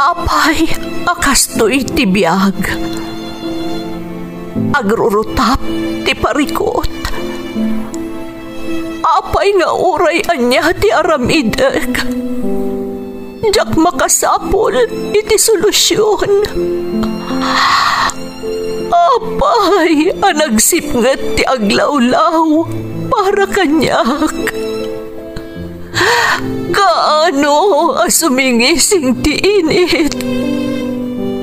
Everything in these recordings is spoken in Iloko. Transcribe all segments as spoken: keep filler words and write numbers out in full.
Apay a kastoy ti biag? Agrurutap ti parikut. Apay nga uray ania ti aramidek, diak makasapul iti solusion. Apay a nagsipnget ti aglawlaw para kaniak? Kaano a sumingising ti init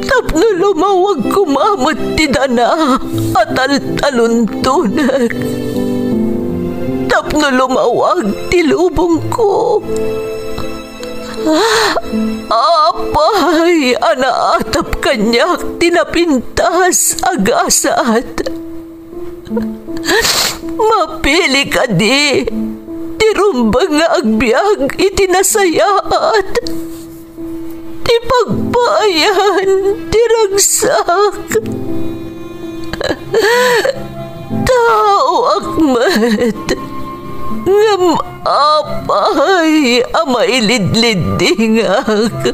tapno lumawag koma met ti dana a taltaluntonek, tapno lumawag ti lubongko? Apay a naatap kaniak ti napintas a gasat? Mapili kadi ti rumbeng nga agbiag iti nasayaat, ti pagpaayan ti ragsak? Taoak met, ngem apay a mailidliddingak?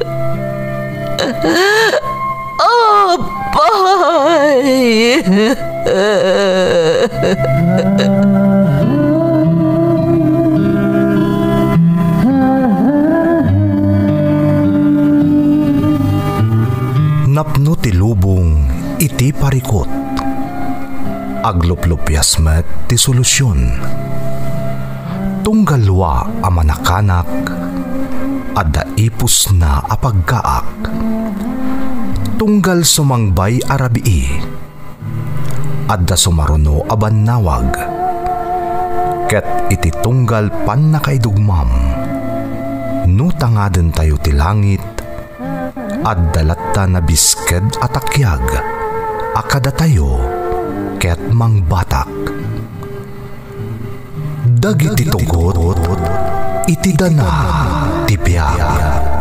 Apay! Napno ti lubong iti parikut. Agluplupias met ti solusion. Tunggal lua a manakanak, adda ipusna a pagkaak. Tunggal sumangbay a rabii, adda sumaruno a bannawag. Ket iti tunggal pannakaidugmam, no tangadentayo ti langit, adda latta nabisked a takiag a kadatayo ket mangbatak. Dagiti tugot iti dana ti biag.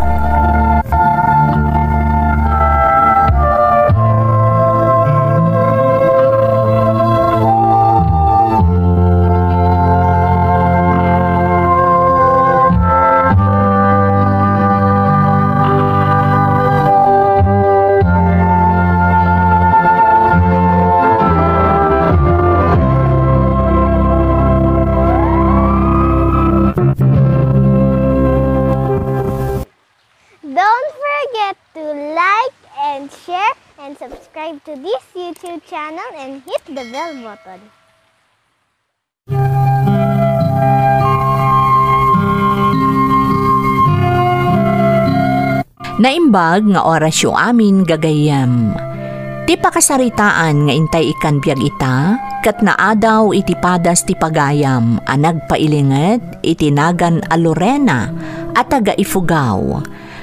Don't forget to like and share and subscribe to this YouTube channel and hit the bell button. Naimbag nga orasyo amin, gagayyem. Ti pakasaritaan nga intay ikkan biag ita, ket naadaw iti padas ti pagayam a nagpailinget iti nagan a Lorena a taga Ifugao.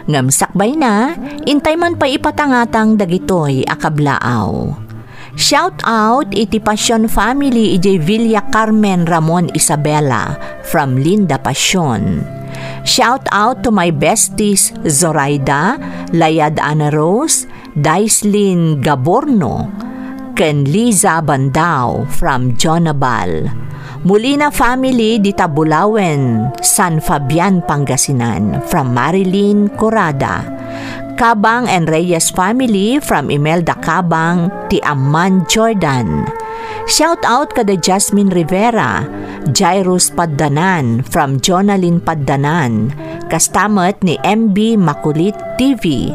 Ngem sakbayna, intay man pay ipatangatang dagitoy a kablaaw. Shout out iti Pasion family idiay Villa Carmen, Ramon, Isabela, from Linda Pasion. Shout out to my besties Zoraida, Layad Ana Rose, Daislin Gaborno, ken Liza Bandao from Jonabal. Molina family dita Bulawen, San Fabian, Pangasinan, from Marilyn Corada. Cabang and Reyes family from Imelda Cabang, ti Amman, Jordan. Shout out kada Jasmine Rivera, Jairus Paddanan from Jonalyn Paddanan, kasta met ni M B Makulit T V.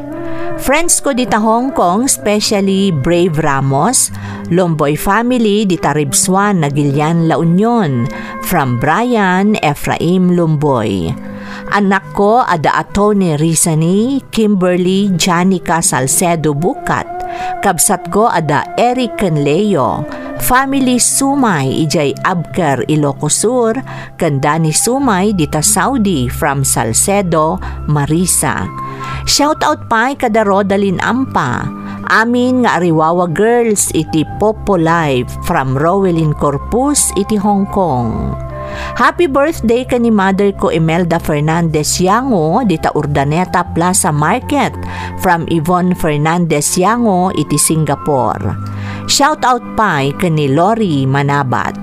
Friends ko dita Hong Kong, especially Brave Ramos, Lomboy family dita Ribsuan, Nagilian, La Union, from Brian Ephraim Lomboy. Anakko a da a Tony Rizani, Kimberly Janica Salcedo Bukat. Kabsatko a da Eric ken Leo. Family Sumay idiay Abker, Ilocos Sur, ken Danny Sumay dita Saudi from Salcedo, Marisa. Shout out pay kada Rodalyn Ampa. Amin nga Ariwawa Girls iti Popo Live from Rowelyn Corpus iti Hong Kong. Happy birthday ken ni mother ko Imelda Fernandez Yango dita Urdaneta Plaza Market from Yvonne Fernandez Yango iti Singapore. Shout out pay ken ni Lori Manabat.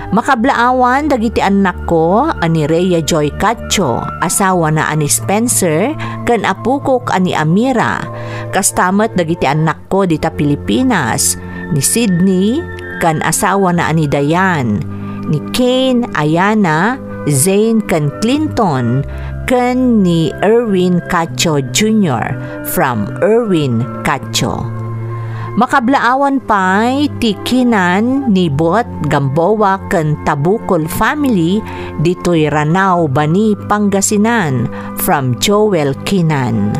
Makablaawan dagiti annakko a ni Rhea Joy Catcho, asawana a ni Spencer, ken apokok a ni Amira, kasta met dagiti annakko dita Pilipinas, ni Sydney, ken asawana a ni Diane, ni Kane, Ayana, Zane, ken Clinton, ken ni Erwin Cacho Junior from Erwin Cacho. Makablaawan pay ti Kinan, Nibot, Gamboa, ken Tabukol family ditoy Ranao, Bani, Pangasinan, from Joel Kinan.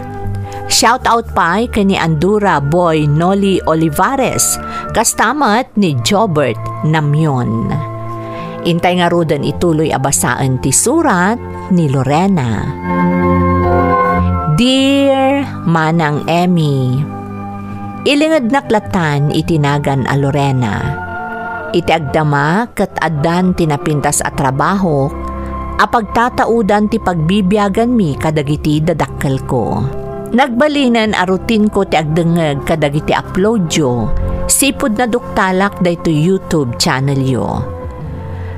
Shout out pay ken ni Andura Boy Noli Olivares, kasta met ni Jobert Namion. Intay ngaruden ituloy a basaen ti surat ni Lorena. Dear Manang Emmy, ilingednak lattan iti nagan a Lorena. Iti agdama ket addan ti napintas a trabahok a pagtataudan ti pagbibiaganmi kadagiti dadakkelko. Nagbalinen a routine ko ti agdengngeg kadagiti uploadyo, sipud naduktalak daytoy YouTube channelyo.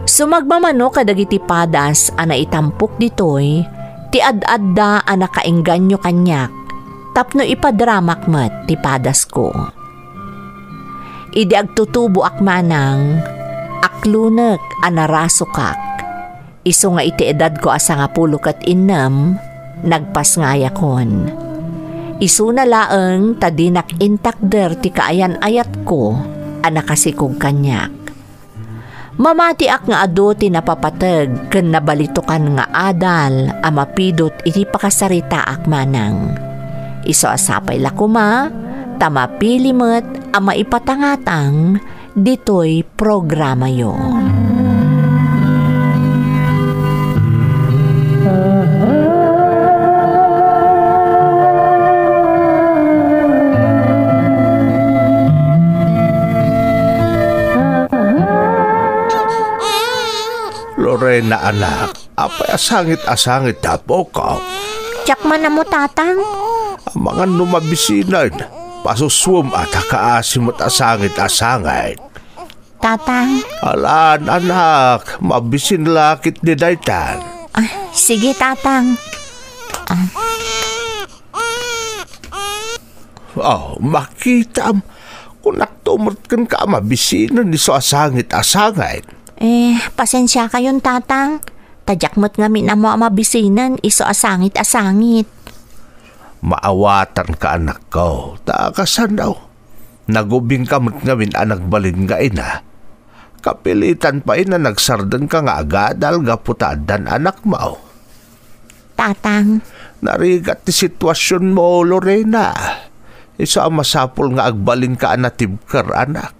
Sumagmamano kadagiti padas a naitampok ditoy ti ad-adda a nakaengganyo kaniak tapno ipadramak met ti padasko. Idi agtutuboak manang, aklonek a narasukak. Isu nga iti edadko a sangapulo ket innem, nagpasngayakon. Isuna laeng ta dinak intakder ti kaayan-ayatko a nakasikog kaniak. Mamatiak nga adu ti napapateg ken nabalitokan nga adal a mapidut iti pakasaritaak manang. Isu a sapay la koma ta mapili met a maipatangatang ditoy programayo. Lorena, anak, apay a sangit a sangit ti apok? Diak man ammo, Tatang. Amangan no mabisinen. Pasusuem a ta kaasi met a sangit a sangit. Tatang. Alan, anak, mabisin la ketdi daytan. Ah, sige, Tatang. Ah. Oh, makitam. Kunakto met kenka a mabisinen isu a sangit a sangit. Eh, pasensiakayon, Tatang. Ta diak met ngamin ammo a mabisinen isu a sangit a sangit. Maawatanka, anakko, ta kasano? Nagubingka met ngamin a nagbalin nga ina. Kapilitan pay a nagsardengka nga agadal gapu ta addan anakmo. Tatang. Narigat ti situasionmo, Lorena. Isu a masapul nga agbalinka a natibker, anak.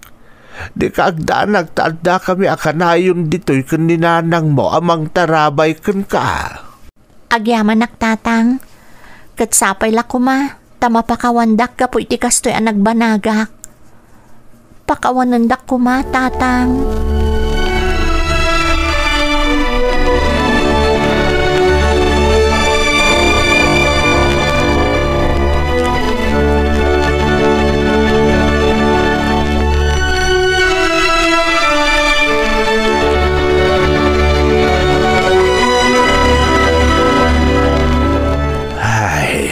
Dika agdanag ta addakami a kanayon ditoy ken ni nanangmo a mangtarabay kenka. Agyamanak, Tatang. Ket sapay la koma ta mapakawandak gapu iti kastoy a nagbanagak. Pakawanendak koma, Tatang. Ay.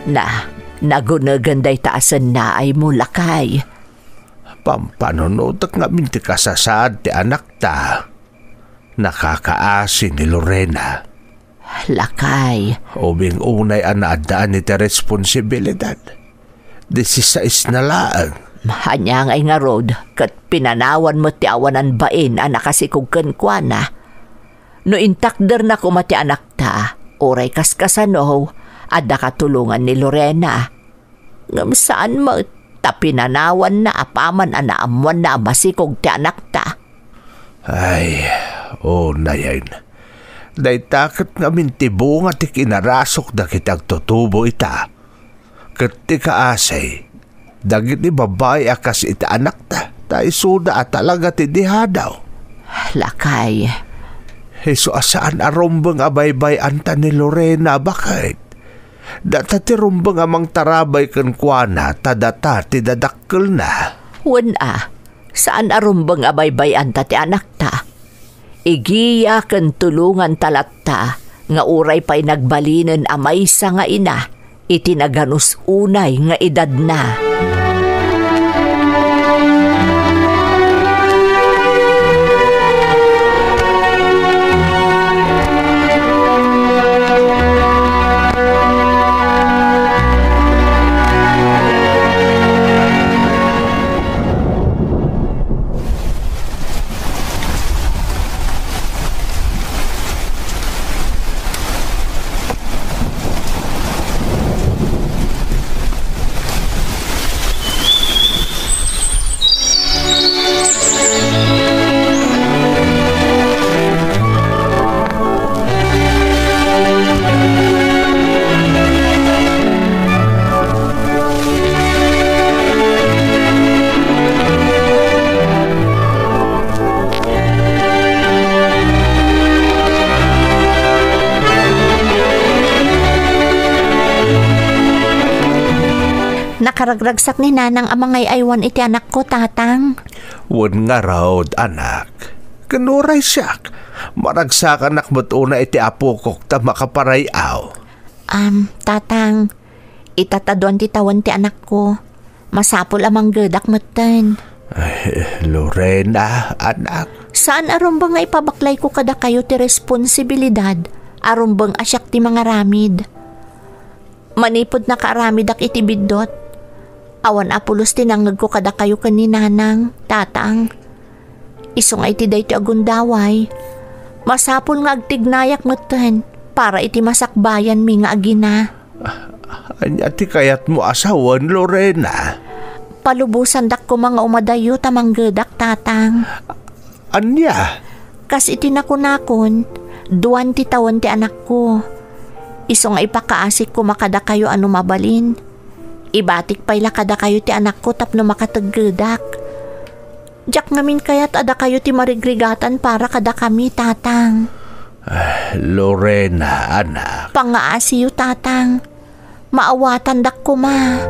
Na, nagunegen dayta a sennaaymo, lakay. Pampanunotek ngamin ti kasasaad ti anakta. Nakakaasi ni Lorena. Lakay. Ubing unay a naaddaan iti responsibilidad. Disisais na laeng. Ania ngay ngarud, ket pinanawan met ti awanan bain a nakasikog kenkuana. No intakderna koma ti anakta, uray kaskasano, adda katulongan ni Lorena. Ngem saan met, ta pinanawanna apaman a naammoanna a masikog ti anakta. Ay, unayen. Dayta ket ngamin ti bunga ti kinarasok dagiti agtutubo ita. Ket ti kaasi, dagiti babbai a kas iti anakta, ta isuda a talaga ti dihadaw. Lakay. Isu a saan a rumbeng a baybay-anta ni Lorena, baket. Data ti rumbeng a mangtarabay kenkuana, ta data ti dadakkelna. Wen a, saan a rumbeng a baybay-anta ti anakta. Igiya ken tulonganta latta nga uray pay nagbalinen a maysa nga ina, iti naganus unay nga edadna. Nakaragragsak ni Nanang a mangay-aywan iti anakko, Tatang. Wen ngarud, anak. Ken uray siak, maragsakanak met unay iti apokok ta makaparay-aw. Am, Tatang, ita ta duan ti tawen ti anakko. Masapul a manggedak metten. Ay, Lorena, anak. Saan a rumbeng nga ipabaklayko kadakayo ti responsibilidad a rumbeng a siak ti mangaramid. Manipud nakaaramidak iti biddut, awan a pulos ti nangngegko kadakayo ken ni Nanang, Tatang. Isu nga iti daytoy a gundaway, masapul nga agtignayak metten para iti masakbayanmi nga agina. Ania ti kayatmo a sawen, Lorena? Palubosandak koma nga umadayo ta manggedak, Tatang. Ania? Kas iti nakunakon, duan ti tawen ti anakko. Isu nga ipakaasik koma kadakayo a no mabalin, ibatik pay la kadakayo ti anakko tapno makateggedak. Diak ngamin kayat a dakayo ti marigrigatan para kadakami, Tatang. Ah, Lorena, anak. Pangaasiyo, Tatang. Maawatandak koma.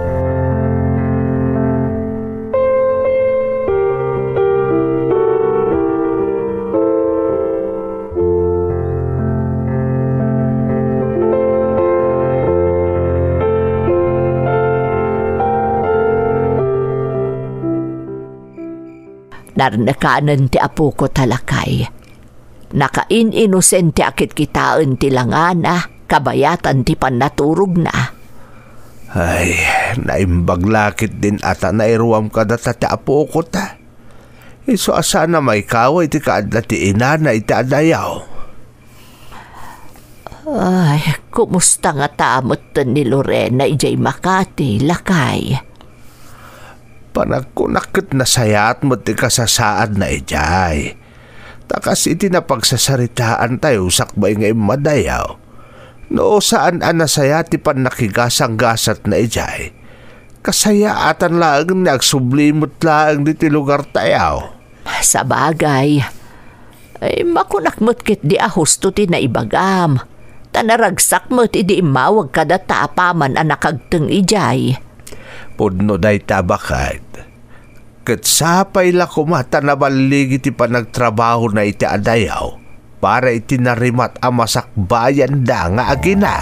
Narnekanen ti apoko ta lakay. Nakain-inosente a kitkitaen ti langana kabayatan ti pannaturogna. Ay, naimbag la ketdin a ta nairuam kadata ti apoko ta. Isu a saan a maikaway ti kaadda ti inana iti adayaw. Ay, kumusta ngata metten ni Lorena idiay Makati, lakay? Panagkunak ket nasayaat met ti kasasaadna idiay. Ta kas iti napagsasaritaantayo sakbay nga immadayaw, no saan a nasayaat ti pannakigasanggasatna idiay, kasayaatan laeng ni agsubli met laeng ditoy lugartayo. Sabagay, ay, makunak met ketdi a husto ti naibagam, ta naragsak met idi immawag kadata apaman a nakagteng idiay. Pudno dayta, baket. Ket sapay la koma ta naballigi ti panagtrabahona iti adayaw para iti narimat a masakbayanda nga agina.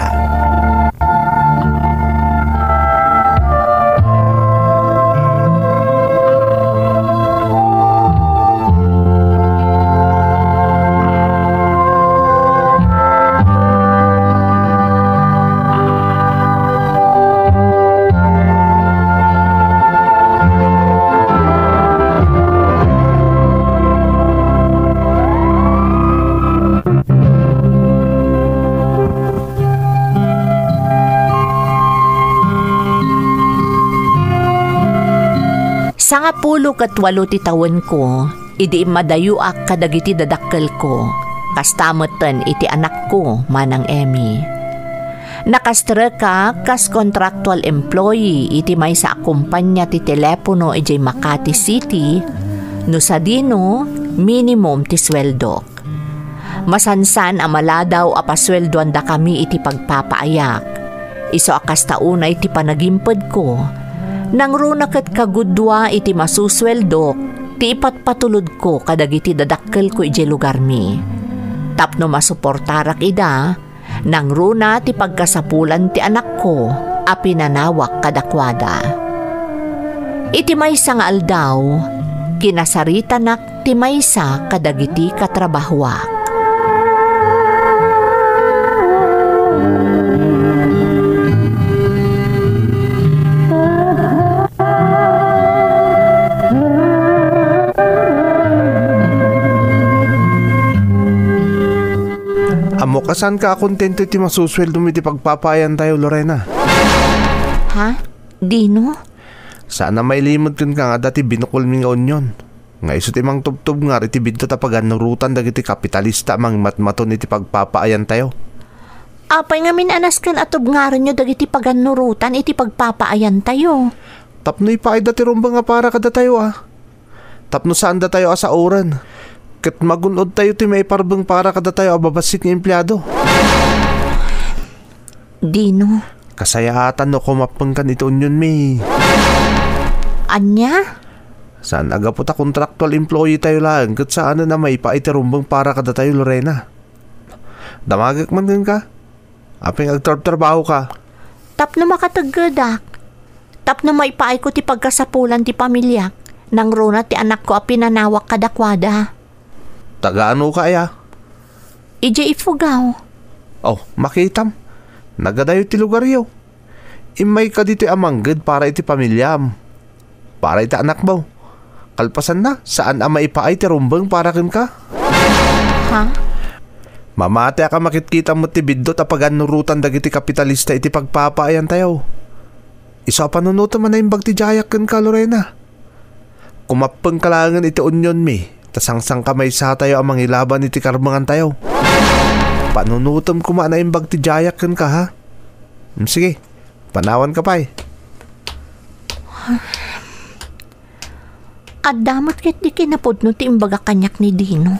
Sangapulo ket walo ti tawenko idi immadayoak kadagiti dadakkelko, kasta metten iti anakko, Manang Emmy. Nakastrekak kas contractual employee iti maysa a kompania ti telepono idiay Makati City, no sadino, minimum ti sueldok. Masansan a maladaw a pasueldoandakami iti pagpapaayak. Isu a kasta unay ti panagimpedko. Nangruna ket kagudua iti masusueldok ti ipatpatulodko kadagiti dadakkelko idiay lugarmi. Tapno masuportarak ida, nangruna ti pagkasapulan ti anakko. a pinanawak kadakuada. Iti maysa nga aldaw, kinasaritanak ti maysa kadagiti katrabahoak. Ammok a saanka a kontento iti masusueldom iti pagpapaayantayo, Lorena. Ha? Dino? Saan a mailimod kenka nga adda ti binukolmi nga union nga isu ti mangtubtubngar iti biddut a pagannurotan dagiti kapitalista a mangimatmaton iti pagpapaayantayo. Apay ngamin a nasken a tubngarenyo dagiti pagannurotan iti pagpapaayantayo? Tapno ipaayda ti rumbeng a para kadatayo, a. Tapno saandatayo a saoren. Ket magun-odtayo ti maiparbeng para kadatayo a babassit nga empleado. Dino. Kasayaatan no kumappengkan iti unionmi. Ania? Saan a gapu ta contractual employee tayo laeng ket saanen a maipaay ti rumbeng para kadatayo, Lorena. Damagek man kenka. Apay nga agtrabtrabahoka? Tapno makateggedak. Tapno maipaayko ti pagkasapulan ti pamiliak, nangruna ti anakko a pinanawak kadakuada. Taga-anoka aya? Idiay Ifugao. Oh, makitam. Nagadayo ti lugaryo. Immayka ditoy a mangged para iti pamiliam. Para iti anakmo. Kalpasanna, saan a maipaay ti rumbeng para kenka. Ha? Mamatiak a makitkitam met ti biddut a pagannurotan dagiti kapitalista iti pagpapaayantayo. Isu a panunotem a naimbag ti diayak kenka, Lorena. Kumappengka laengen iti unionmi, ta sangsangkamaysatayo a mangilaban iti karbengantayo. Panunotem koma a naimbag ti diayak kenka, ha? Mm, sige, panawanka pay. Adda met ketdi kinapudno ti imbagak kaniak ni Dino.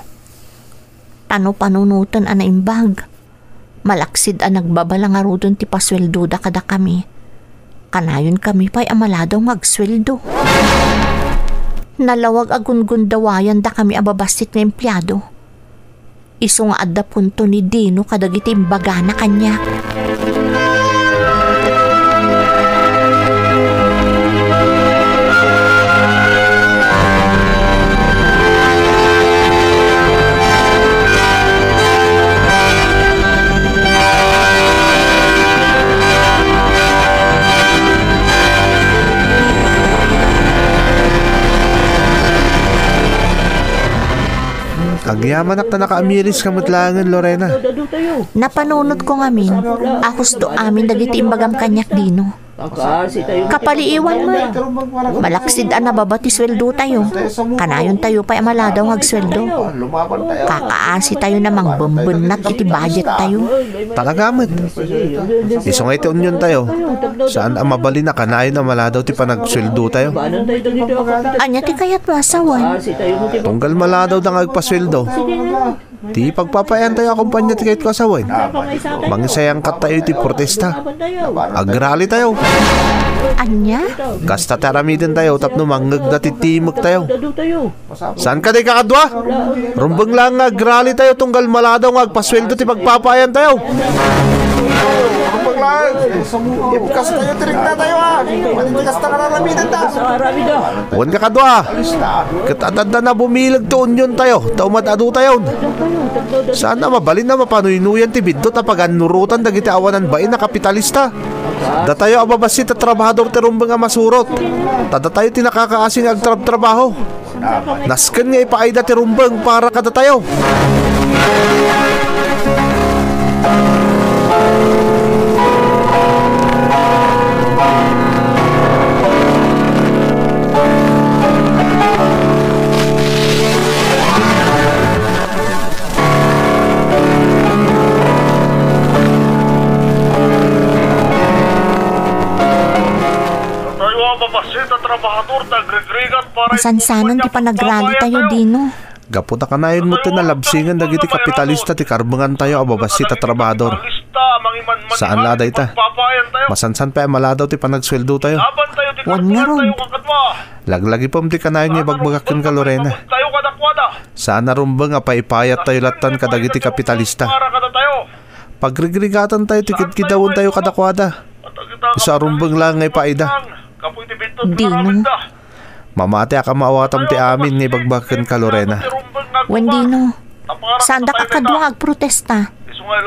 Ta no panunoten a naimbag, malaksid a nagbabala ngaruden ti pasueldoda kadakami. Kanayonkami pay a maladaw nga agsueldo. Nalawag a gungundawayandakami a babassit nga empleado. Isu nga adda punto ni Dino kadagiti imbagana kaniak. Agyamanak ta nakaamiriska met laengen, Lorena. Napanunotko ngamin a husto amin dagiti imbagam kaniak, Dino. Kapaliiwan met. Malaksid a nababa ti sueldotayo. Kanayontayo pay a maladaw nga agsueldo. Kakaasitayo a mangbembennat iti budgettayo. Talaga met. Isu nga iti uniontayo, saan a mabalin a kanayon a maladaw ti panagsueldotayo. Ania ti kayatmo a sawen? Tunggal maladawda nga agpasueldo. Ti pagpapaayantayo a kompania ti kayatko a sawen. Mangisayangkattayo iti protesta. Agralitayo. Ania? Kasta ti aramidentayo tapno mangngegda ti timektayo. Saan kadi, kakadua? Rumbeng laeng nga agralitayo tunggal maladaw nga agpasueldo ti pagpapaayantayo. Rumbeng laeng. Ipkastayo ti riknatayo, a. Mani ti kasta nga aramidenta. Wen, kakadua. Ket adda a bumileg ti uniontayo, ta umad-adutayon. Saan a mabalin a mapanuynuyan ti biddut a pagannurotan dagiti awanan bain a kapitalista. Datayo a babassit a trabahador ti rumbeng a masurot. Ta datayo ti nakakaasi nga agtrabtrabaho. Nasken nga ipaayda ti rumbeng para kadatayo. Datayo a babassit a trabahador ti agrigrigat para iti kumpania ti panagralitayo, Dino. Gapu ta kanayon met ti nalabsingen dagiti kapitalista ti karbengantayo a babassit a trabahador. Saan la a dayta. Masansan pay a maladaw ti panagsueldotayo. Wen ngarud. Laglagipem ti kanayon nga ibagbagak kenka, Lorena. Saan a rumbeng a paipayattayo lattan kadagiti kapitalista. Pagrigrigatantayo ti kidkidawentayo kadakuada. Isu a rumbeng laeng nga ipaayda. Dino. Mamatiak a maawatam ti amin nga ibagbaga kenka, Lorena. Wen, Dino. Saandak a kadua nga agprotesta.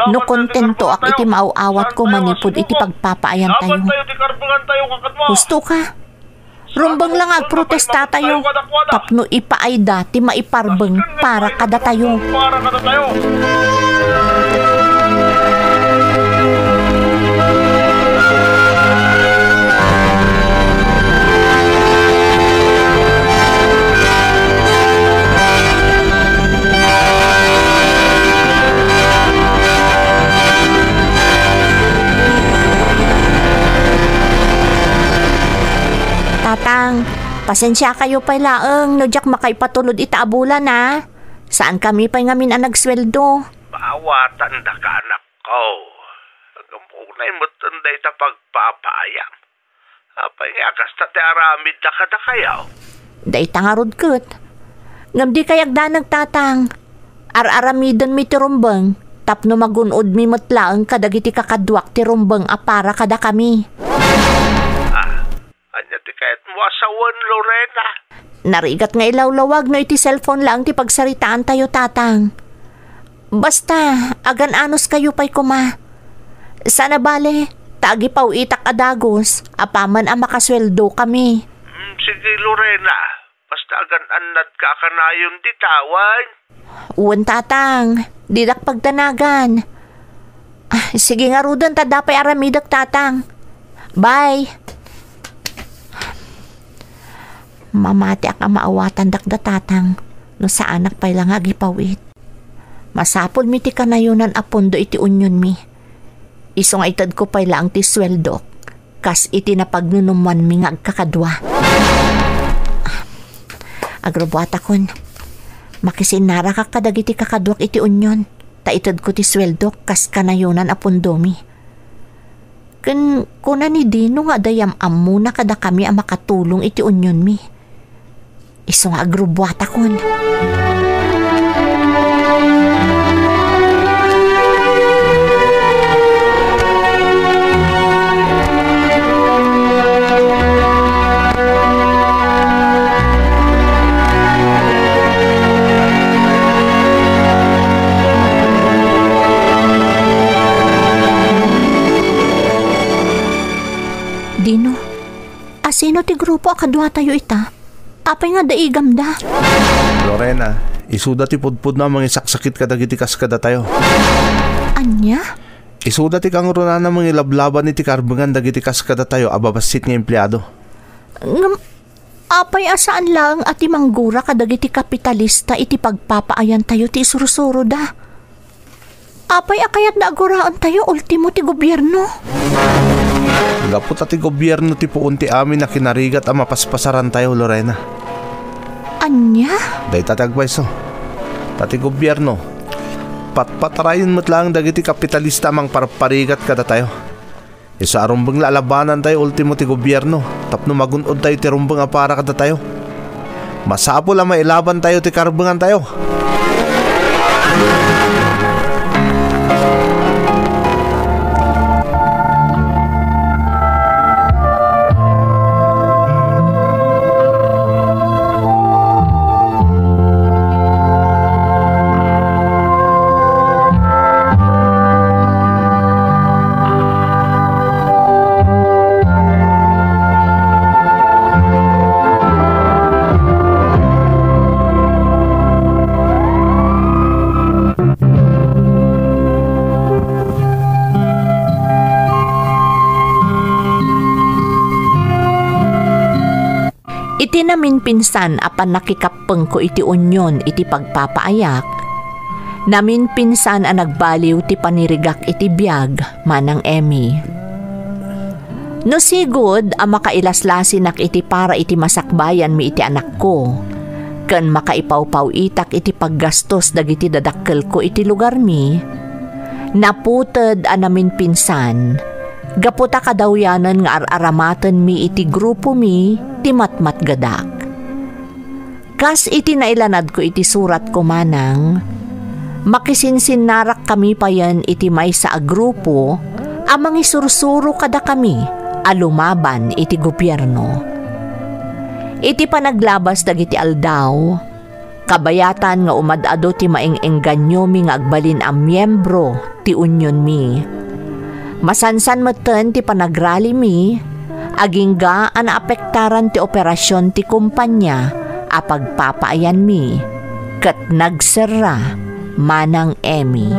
No kontentoak iti maaw-awatko manipud iti pagpapaayantayo. Husto ka. Rumbeng la nga agprotestatayo tapno ipaayda ti maiparbeng para kadatayo. Tatang, pasensiakayo pay laeng no diak makaipatulod ita a bulan, a. Saankami pay ngamin a nagsueldo. Maawatandak, anakko. Agam unay met dayta pagpapaayam. Apay nga kasta ti aramidda kadakayo? Dayta ngarud ket. Ngem dikay agdanag, Tatang. Ar-aramidenmi ti rumbeng tapno magun-odmi met laeng kadagiti kakaduak ti rumbeng a para kadakami. Ah, ania ti kayatmo a sawen, Lorena? Narigat nga ilawlawag no iti cellphone laeng ti pagsaritaantayo, Tatang. Basta, agan-anuskayo pay koma. Saan a bale, ta agipaw-itak a dagus, apaman a makasueldo kami. Mm, sige, Lorena. Basta agan-annadka a kanayon dita, wen? Wen, Tatang. Didak pagdanagan. Ah, sige ngaruden ta adda pay aramidek, Tatang. Bye. Mamatiak a maawatandak da Tatang no saanak pay la nga agipaw-it. Masapulmi ti kanayonan a pundo iti unionmi. Isu nga itedko pay laeng ti sueldok kas iti napagnunumoanmi nga agkakadua. Agrubuatakon. Makisinnarakak kadagiti kakaduak iti union, ta itedko ti sueldok kas kanayonan a pundomi. Ken kuna ni Dino nga adda yam-ammona kadakami a makatulong iti unionmi. Isu nga agrubuatakon. Dino, asino ti grupo a kaduatayo ita? Apay nga adda igamda? Lorena, isuda ti pudpudno a mangisaksakit kadagiti kas kadatayo. Ania? Isuda ti kangrunana mangilablaban iti karbengan dagiti kas kadatayo a babassit nga empleado. Ngem, apay a saan laeng a ti manggura kadagiti kapitalista iti pagpapaayantayo ti isursuroda? Apay a kayatda a guraentayo ultimo ti gobierno? Gapu ta ti gobierno ti puon ti amin a kinarigat a mapaspasarantayo, Lorena. Ania? Dayta ti agpayso. Ta ti gobierno, patpatarayen met laeng dagiti kapitalista a mangparparigat kadatayo. Isu a rumbeng la a labanantayo ultimo ti gobierno tapno magun-odtayo ti rumbeng a para kadatayo. Masapul a mailabantayo ti karbengantayo. Iti naminpinsan a pannakikappengko iti union iti pagpapaayak, naminpinsan a nagbaliw ti panirigak iti biag, Manang Emmy. No sigud a makailaslasinak iti para iti masakbayanmi iti anakko, ken makaipawpaw-itak iti paggastos dagiti dadakkelko iti lugarmi, naputed a naminpinsan, gapu ta kadawyanen nga ar-aramatenmi iti grupomi ti matmatgedak. Kas iti nailanadko iti suratko, Manang, makisinsinnarak kami payen iti maysa a grupo a mangisursuro kadakami a lumaban iti gobierno. Iti panaglabas dagiti aldaw, kabayatan nga umad-adu ti maeng-engganyomi nga agbalin a miyembro ti unionmi. Masansan metten ti panagralimi, agingga a naapektaran ti operasion ti kompania a pagpapaayanmi, ket nagserra manang Emmy.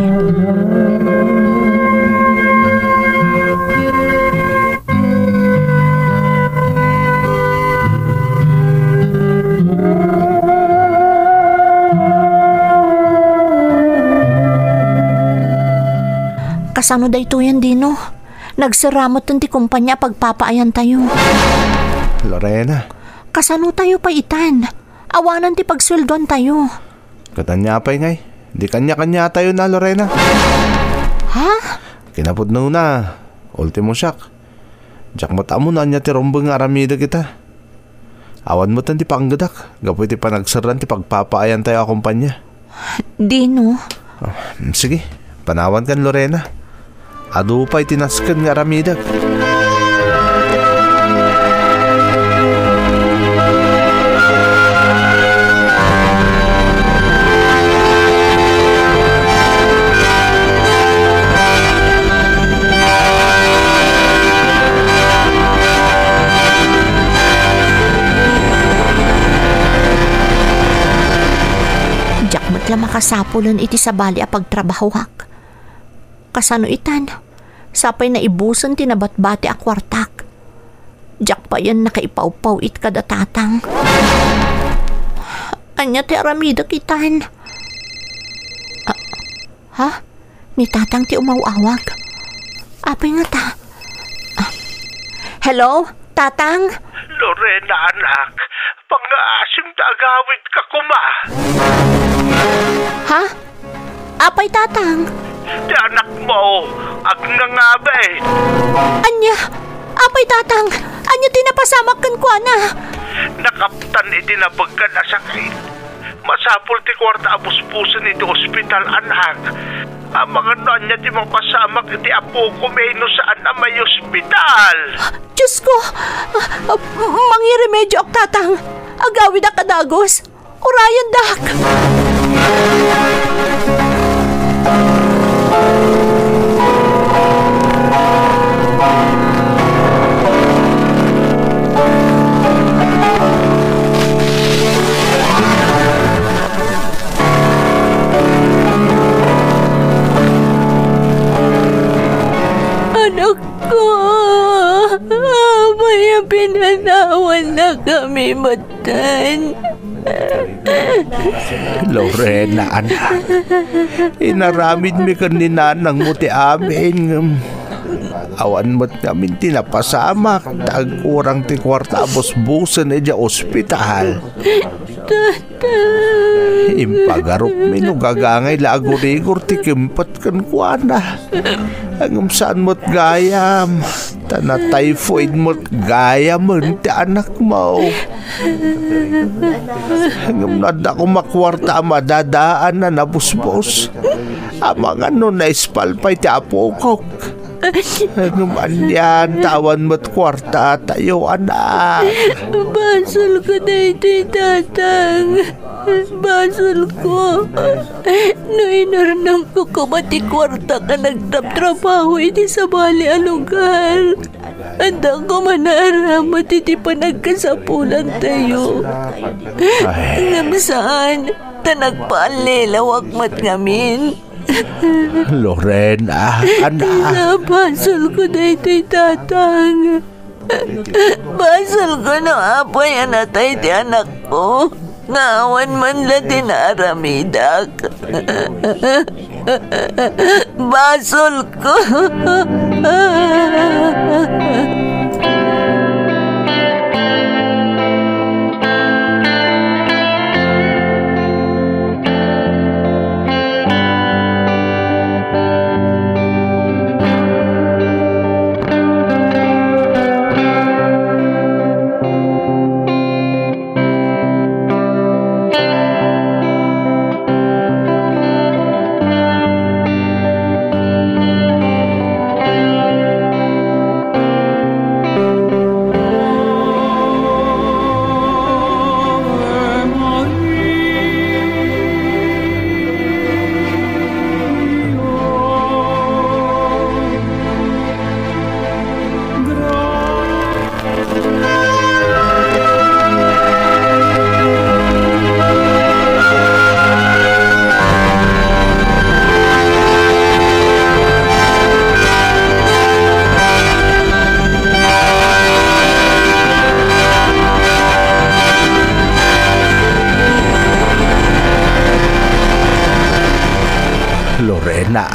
Kasano daytoyen, Dino? Nagserra metten ti kompania a pagpapaayantayo. Lorena. Kasano tayo pay itan? Awanen ti pagsueldoantayo. Ket ania pay ngay? Di kanya-kanya tayo na, Lorena. Ha? Kinapudnona, ultimo siak. Diak met ammo no ania ti rumbeng nga aramidek ita. Awan metten ti panggedak gapu iti panagserran ti pagpapaayantayo a kompania. Dino? Ah, sige, panawankan, Lorena. Adu pay ti nasken nga aramidek. Diak met la makasapulen iti sabali a pagtrabahoak. Kasano itan? Sapay naibusen ti nabatbati a kuartak. Diak payen nakaipawpaw-it kada tatang. Ania ti aramidek itan? Ah, ha? Ni tatang ti umaw-awag. Apay ngata? Ah. Hello? Tatang? Lorena, anak, pangngaasim ta agawidka koma. Ha? Apay, Tatang? Ti anakmo, agngangaben. Ania? Apay, Tatang? Ania ti napasamak kenkuana? Nakaptan iti nabeggan a sakit. Masapul ti kuarta a busbusen iti ospital, anak. Amangan no ania ti mapasamak iti apoko, no saan a maiospital. Diosko! Ah, ah, mangiremedioak, Tatang. Agawidak a dagus. Urayendak! Anakko, apay a pinanawannakami metten? Lorena, anak, inaramidmi ken ni nanangmo ti amin, ngem awan met ngamin ti napasamak ta agkurang ti kuarta a busbusen idiay ospital. Impagarupmi no gagangay la agurigor ti kimpet kenkuana. Ngem saan met gayam, ta na-typhoid met gayamen ti anakmo. Ngem no adda koma kuarta a madadaan a nabusbos, amangan no naispal pay ti apokok. Ngem anian ta awan met kuartatayo, anak? Basolko daytoy, Tatang. Basolko. No inurnongko koma ti kuartak a nagtrabtrabaho iti sabali a lugar, adda koma naaramat iti panagkasapulantayo. Ay. Ngem saan, ta nagpaallilawak met ngamin. Lorena, anak. Basolko daytoy, Tatang. Basolko no apay a natay ti anakko nga awan man la ti naaramidak. Basolko.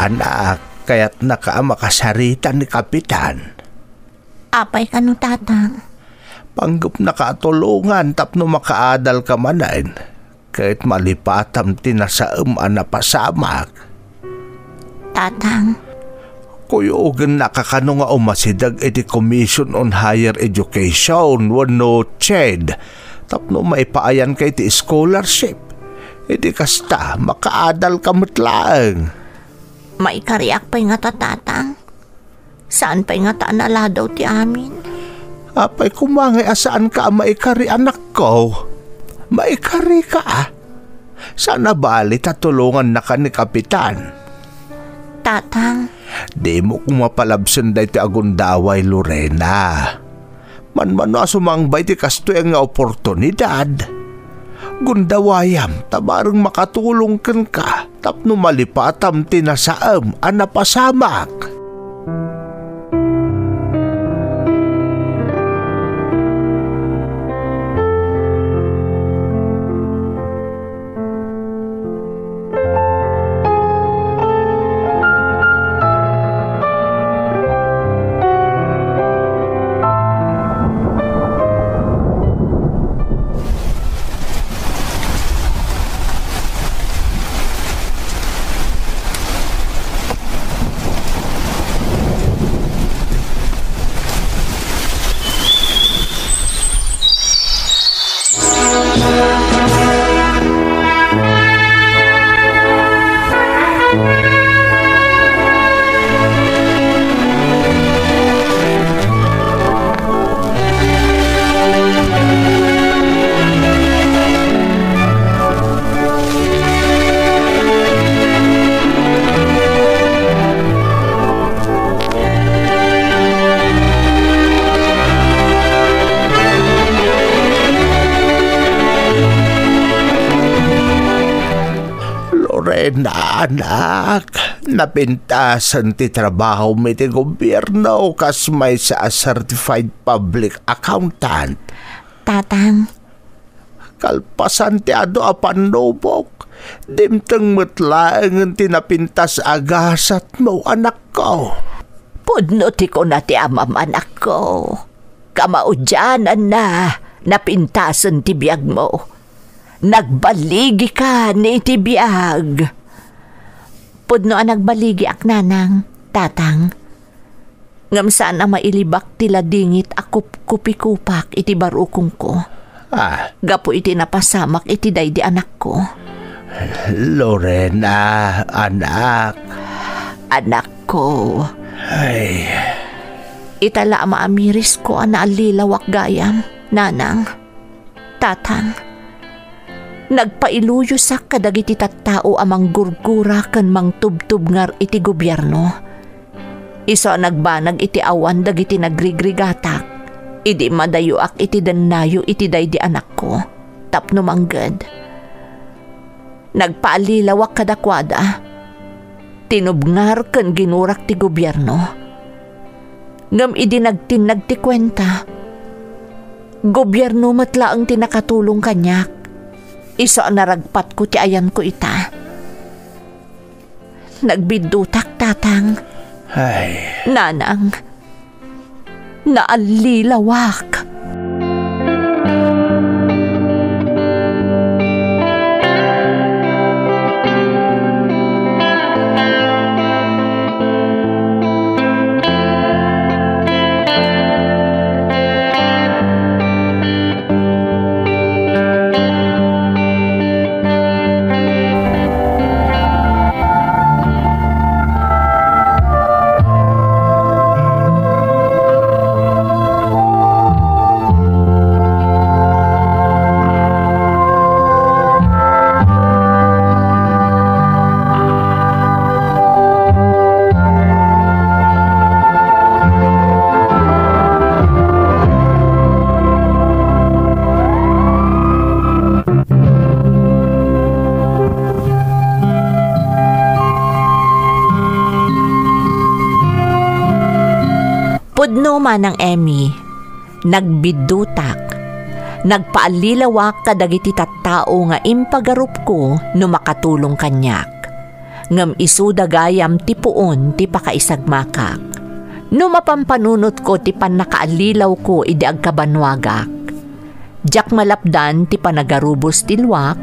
Anak, kayatnaka a makasarita ni Kapitan. Apay kano, Tatang? Panggepnaka a tulongan tapno makaadalka manen, ket malipatam ti nasaem a napasamak. Tatang. Kuyogennaka kano nga umasideg iti Commission on Higher Education wenno ched tapno maipaayanka iti scholarship. Iti kasta, makaadalka met laeng. Maikariak pay ngata, Tatang? Saan pay ngata a naladaw ti amin? Apay koma ngay a saanka a maikari, anakko? Maikarika, a? Saan a bali ta tulongannaka ni Kapitan. Tatang. Dimo koma palabsen daytoy a gundaway, Lorena. Manmano a sumangba iti kastoy nga oportunidad. Gundawayam ta bareng makatulong kenka tapno malipatam ti nasaem a napasamak. Lorena, anak, napintasen ti trabahom iti gobierno kas maysa a certified public accountant. Tatang. Kalpasan ti adu a pannubok, dimteng met laengen ti napintas a gasatmo, anakko. Pudno ti kuna ti amam, anakko. Kamaudiananna, napintasen ti biagmo. Nagballigikan iti biag. Pudno a nagbaligiak, nanang, tatang. Ngem saan a mailibak ti ladingit a kupkupikupak iti barukongko. Ah. Gapu iti napasamak iti daydi anakko. Lorena, anak. Anakko. Ay. Ita la a maamirisko a naallilawak gayam, nanang. Tatang, nagpailuyosak kadagiti tattao a manggurgura ken mangtubtubngar iti gobierno. Isu a nagbanag iti awan dagiti nagrigrigatak, idi madayoak iti dennayo iti daydi anakko, tapno mangged. Nagpaallilawak kadakuada. Tinubngar ken ginurak ti gobierno. Ngem idi nagtinnag ti kuenta, gobierno met laeng ti nakatulong kaniak. Isu a naragpatko ti ayanko ita. Nagbiddutak, tatang. Ay. Nanang, naallilawak. Pudno, Manang Emmy, nagbiddutak. Nagpaallilawak kadagiti tattao nga impagarupko no makatulong kaniak. Ngem isuda gayam ti puon ti pakaisagmakak. No mapan panunotko ti pannakaallilawko idi agkabannuagak, diak malapdan ti panagarubos ti luak,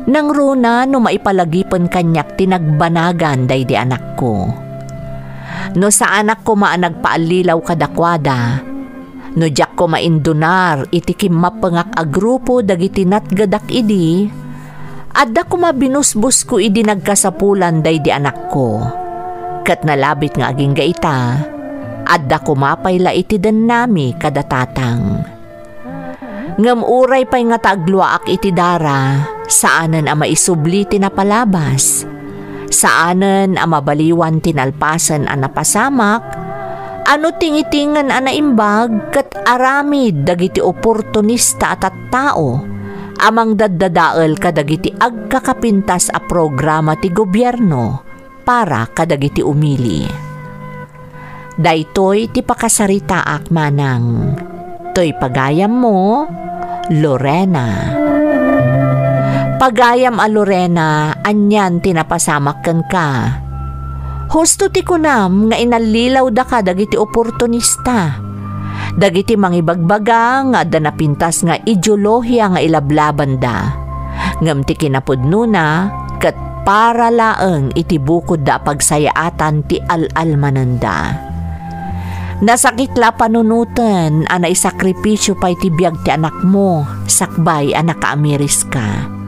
nangruna no maipalagipen kaniak ti nagbanagan daydi anakko. No saanak koma a nagpaallilaw kadakuada, no diak koma indunar iti kimmapengak a grupo dagiti natgedak idi, adda koma binusbosko idi nagkasapulan daydi anakko. Ket nalabit nga agingga ita, adda koma pay la iti dennami kada tatang. Ngem uray pay ngata agluaak iti dara, saanen a maisubli ti napalabas. Saanen a mabaliwan ti nalpasen a napasamak, a no tingitingen a naimbag ket aramid dagiti oportunista a tattao a mangdaddadael kadagiti agkakapintas a programa ti gobierno para kadagiti umili. Daytoy ti pakasaritaak, manang. Toy pagayammo, Lorena. Pagayam a Lorena, anian ti napasamak kenka? Husto ti kunam nga inallilawdaka dagiti oportunista, dagiti mangibagbaga nga adda napintas nga ideolohia nga ilablabanda. Ngem ti kinapudnona, ket para laeng iti bukodda a pagsayaatan ti al-almanenda. Nasakit la panunoten a naisakripisio pay ti biag ti anakmo sakbay a nakaamiriska.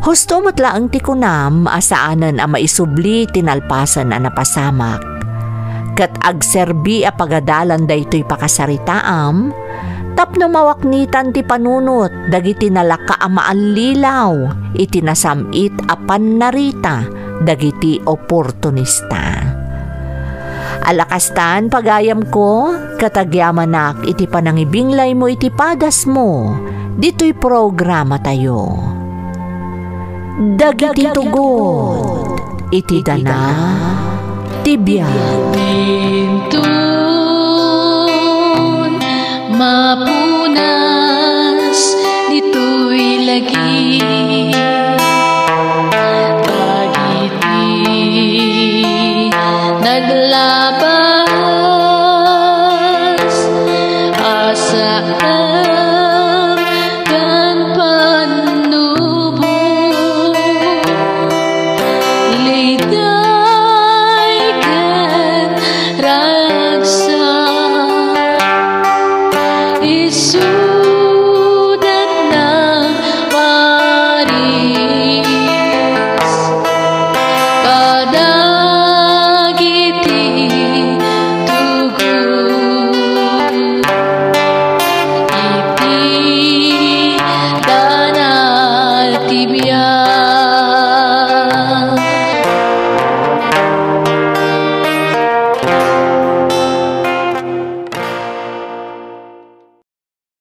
Husto met laeng ti kunam a saanen a maisubli ti nalpasen a napasamak. Ket agserbi a pagadalan daytoy pakasaritaam tapno mawaknitan ti panunot dagiti nalaka a maallilaw iti nasam-it a pannarita dagiti oportunista. Alakastan, pagayamko, ket agyamanak iti panangibinglaymo iti padasmo ditoy programatayo. Dagiti tugot iti dana ti biag. Dintun mapunas ditoy lagi. Dagiti naglaba